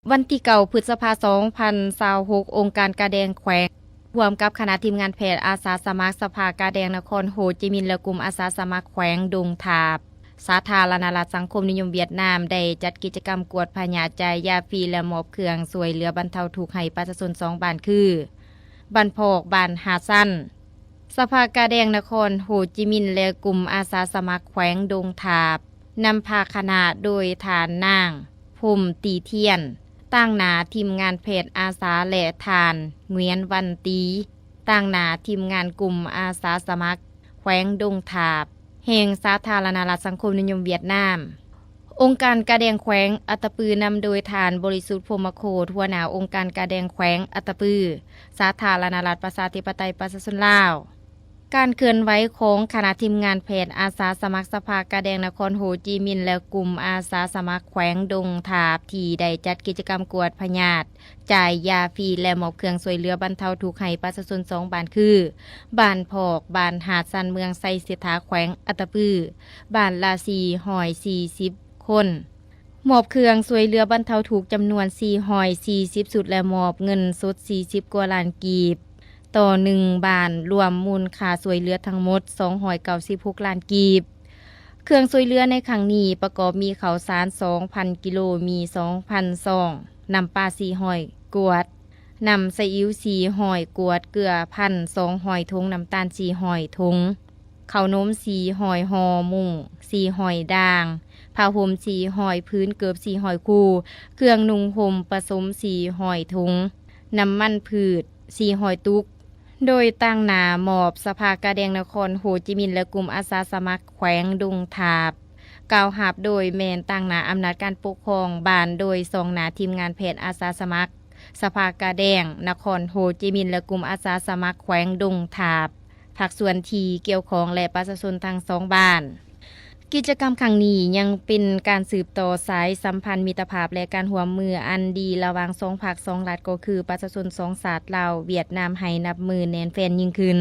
ວັນທີເກົ້າ ພຶດສະພາ ສອງພັນຊາວຫົກ ອົງການກາແດງແຂວງ ຮ່ວມກັບຄະນະທີມງານແພດອາສາສະໝັກສະພາກາແດງນະຄອນໂຮຈິມິນ ແລະ ກຸ່ມອາສາສະໝັກແຂວງດົງທາບ ສາທາລະນະລັດສັງຄົມນິຍົມຫວຽດນາມ ໄດ້ຈັດກິດຈະກຳກວດພະຍາດ, ຈ່າຍຢາຟຣີ ແລະ ມອບເຄື່ອງຊ່ວຍເຫຼືອບັນເທົາທຸກໃຫ້ປະຊາຊົນສອງບ້ານຄື ບ້ານພອກ, ບ້ານຫາດຊັນ. ສະພາກາແດງນະຄອນໂຮຈິມິນ ແລະ ກຸ່ມອາສາສະໝັກແຂວງດົງທາບ ນຳພາຄະນະໂດຍທ່ານນາງ ພົມຕີທຽນ ຕາງໜ້າທີມງານແພດອາສາ ແລະ ທ່ານ ງວຽນ ວັນຕີ ຕາງໜ້າທີມງານກຸ່ມອາສາສະໝັກແຂວງດົງທາບ ແຫ່ງສາທາລະນະລັດສັງຄົມນິຍົມຫວຽດນາມ. ອົງການກາແດງແຂວງອັດຕະປື ນຳໂດຍທ່ານ ບໍລິສຸດ ພົມມະໂຄດ ຫົວໜ້າອົງການກາແດງແຂວງອັດຕະປື, ສາທາລະນະລັດປະຊາທິປະໄຕປະຊາຊົນລາວ. ການເຄື່ອນໄຫວຂອງຄະນະທີມງານແພດອາສາສະໝັກສະພາກາແດງນະຄອນໂຮຈິມິນ ແລະ ກຸ່ມອາສາສະໝັກແຂວງດົງທາບ ທີ່ໄດ້ຈັດກິດຈະກຳກວດພະຍາດ, ຈ່າຍຢາຟຣີ ແລະ ມອບເຄື່ອງຊ່ວຍເຫຼືອບັນເທົາທຸກໃຫ້ປະຊາຊົນສອງບ້ານຄື ບ້ານພອກ, ບ້ານຫາດຊັນ ເມືອງໄຊເສດຖາ ແຂວງອັດຕະປື, ບ້ານລະສີ່ຮ້ອຍສີ່ສິບຄົນ. ມອບເຄື່ອງຊ່ວຍເຫຼືອບັນເທົາທຸກຈຳນວນສີ່ຮ້ອຍສີ່ສິບຊຸດ ແລະ ມອບເງິນສົດສີ່ສິບກວ່າລ້ານກີບ ຕໍ່ໜຶ່ງບ້ານ, ລວມມູນຄ່າຊ່ວຍເຫຼືອທັງໝົດສອງຮ້ອຍເກົ້າສິບຫົກລ້ານກີບ. ເຄື່ອງຊ່ວຍເຫຼືອໃນຄັ້ງນີ້ປະກອບມີເຂົ້າສານສອງພັນກິໂລ, ມີສອງພັນຊອງ, ນ້ຳປາສີ່ຮ້ອຍກວດ, ນ້ຳສະອິ້ວສີ່ຮ້ອຍກວດ, ເກືອພັນສອງຮ້ອຍຖົງ, ນ້ຳຕານສີ່ຮ້ອຍຖົງ, ເຂົ້າໜົມສີ່ຮ້ອຍຫໍ່, ມຸ້ງສີ່ຮ້ອຍດ່າງ, ຜ້າຫົ່ມສີ່ຮ້ອຍຜືນ, ເກີບສີ່ຮ້ອຍຄູ່, ເຄື່ອງນຸ່ງຫົ່ມປະສົມສີ່ຮ້ອຍຖົງ, ນ້ຳມັນພືດສີ່ຮ້ອຍຕຸກ. ໂດຍຕາງໜ້າມອບສະພາກາແດງນະຄອນໂຮຈິມິນ ແລະ ກຸ່ມອາສາສະໝັກແຂວງດົງທາບ ກ່າວຮັບໂດຍແມ່ນຕາງໜ້າອຳນາດການປົກຄອງບ້ານ ໂດຍສ່ອງໜ້າທີມງານແພດອາສາສະໝັກ ສະພາກາແດງນະຄອນໂຮຈິມິນ ແລະ ກຸ່ມອາສາສະໝັກແຂວງດົງທາບ, ພາກສ່ວນທີ່ກ່ຽວຂ້ອງ ແລະ ປະຊາຊົນທັງສອງບ້ານ. ກິດຈະກຳຄັ້ງນີ້ຍັງເປັນການສືບຕໍ່ສາຍສຳພັນມິດຕະພາບ ແລະ ການຮ່ວມມືອັນດີລະຫວ່າງສອງພັກສອງລັດ ກໍຄືປະຊາຊົນສອງຊາດລາວ-ຫວຽດນາມ ໃຫ້ນັບມື້ແໜ້ນແຟ້ນຍິ່ງຂຶ້ນ.